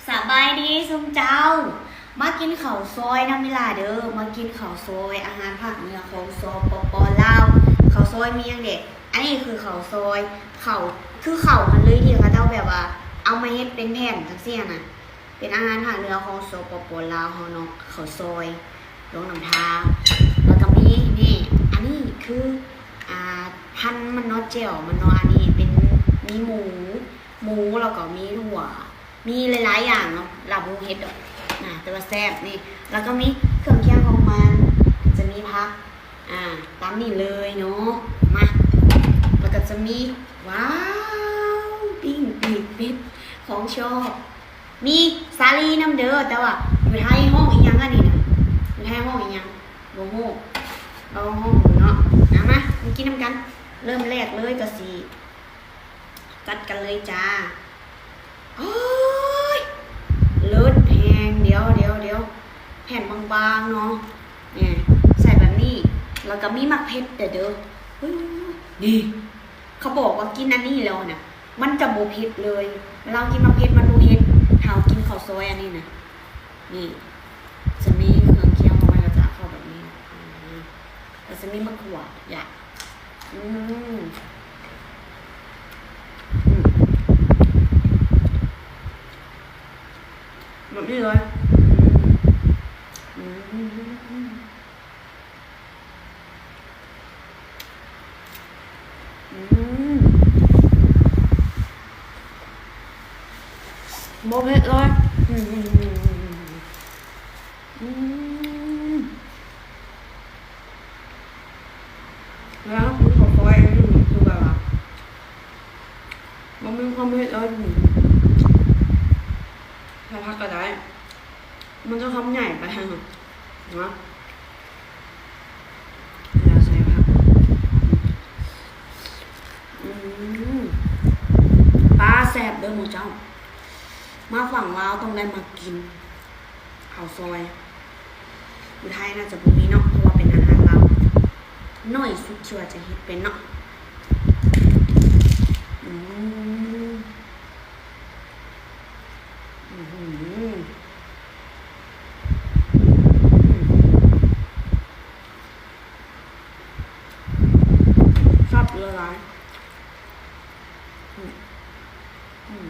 ສະບາຍດີຊຸມເຈົ້າ, ມາກິນເຂົ້າຊອຍນຳອີ່ຫຼ້າເດີ, ມາກິນເຂົ້າຊອຍ ອາຫານພາກເໜືອຂອງ ສປປ ລາວ. ເຂົ້າຊອຍມີຫຍັງແດ່? ອັນນີ້ຄືເຂົ້າຊອຍ, ເຂົ້າ ຄືເຂົ້າຫັ້ນເລີຍ ທີ່ເຂົາເຈົ້າແບບວ່າເອົາມາເຮັດເປັນແຜ່ນຈັ່ງຊີ້ຫັ້ນນະ. ເປັນອາຫານພາກເໜືອຂອງ ສປປ ລາວ ເຮົາເນາະ, ເຂົ້າຊອຍ ດອງນ້ຳທາ. ແລ້ວກໍມີນີ້ ອັນນີ້ຄື ອ່າ ພັນມັນເນາະ, ແຈ່ວມັນເນາະ. ອັນນີ້ເປັນ ມີໝູ ໝູ ແລ້ວກໍມີຖົ່ວ ມີຫຼາຍໆຢ່າງເນາະ, ລາບໝູເຫັດດອກນະ, ແຕ່ວ່າແຊບນີ້. ແລ້ວກໍມີເຄື່ອງຄຽງຂອງມັນ, ຈະມີຜັກ ອ່າ ຕາມນີ້ເລີຍເນາະ. ມາ ແລ້ວກໍຈະມີ ວ້າວ ປີ້ງປີກເປັດ ຂອງຊອບ. ມີສາລີນຳເດີ, ແຕ່ວ່າຢູ່ໄທຮ້ອງອີ່ຫຍັງອັນນີ້ນະ? ຢູ່ໄທຮ້ອງອີ່ຫຍັງ? ບໍ່ຮູ້, ລອງຮ້ອງເບິ່ງເນາະ. ເອົາມາ ມາກິນນຳກັນ. ເລີ່ມແລກເລີຍກໍຊິຈັດກັນເລີຍຈ້າ. ໂອ້ຍ ເລີດແຮງ. ດຽວ ດຽວ ດຽວ ແຜ່ນບາງໆເນາະ, ນີ້ ໃສ່ແບບນີ້. ແລ້ວກໍມີໝາກເຜັດເດີ ເດີ. ນີ້ ເຂົາບອກວ່າກິນອັນນີ້ແລ້ວນະ ມັນຈະບໍ່ເຜັດເລີຍ. ເວລາເຮົາກິນໝາກເຜັດມັນບໍ່ເຜັດ, ຖ້າເຮົາກິນເຂົ້າຊອຍອັນນີ້ນະ. ນີ້ ຈະມີເຄື່ອງຄຽງຂອງມັນ ກໍຈະເຂົ້າແບບນີ້ນະ, ອືມ ກໍຈະມີໝາກຂວດ ຢາກ ອືມ ອືມ ແບບນີ້ເລີຍ. ອືມ ອືມ ອືມ ອືມ ບໍ່ເຜັດເລີຍ. ອືມ ອືມ ອືມ ອືມ ອືມ ເວລາເຮົາກິນເຂົ້າຊອຍອັນນີ້ ຄືແບບວ່າ ບໍ່ມີຄວາມເຜັດເລີຍ. ອືມ ໃສ່ຜັກກໍໄດ້. ມັນຈະຄຳໃຫຍ່ໄປເນາະ. ແລ້ວໃສ່ຜັກ. ອືມ ປາແຊບເດີໝູ່ເຈົ້າ. ມາຝັ່ງລາວຕ້ອງໄດ້ມາກິນເຂົ້າຊອຍ. ຢູ່ໄທໜ້າຈະບໍ່ມີເນາະ, ເພາະວ່າເປັນອາຫານລາວ ໜ້ອຍສຸດທີ່ວ່າຈະເຮັດເປັນເນາະ. ອືມ ອືມ ອືມ ແຊບຫຼາຍ. ອືມ ອືມ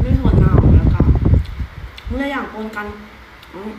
ມີຖົ່ວເນົ່າ ແລ້ວກໍມີຫຼາຍຢ່າງປົນກັນ. ອືມ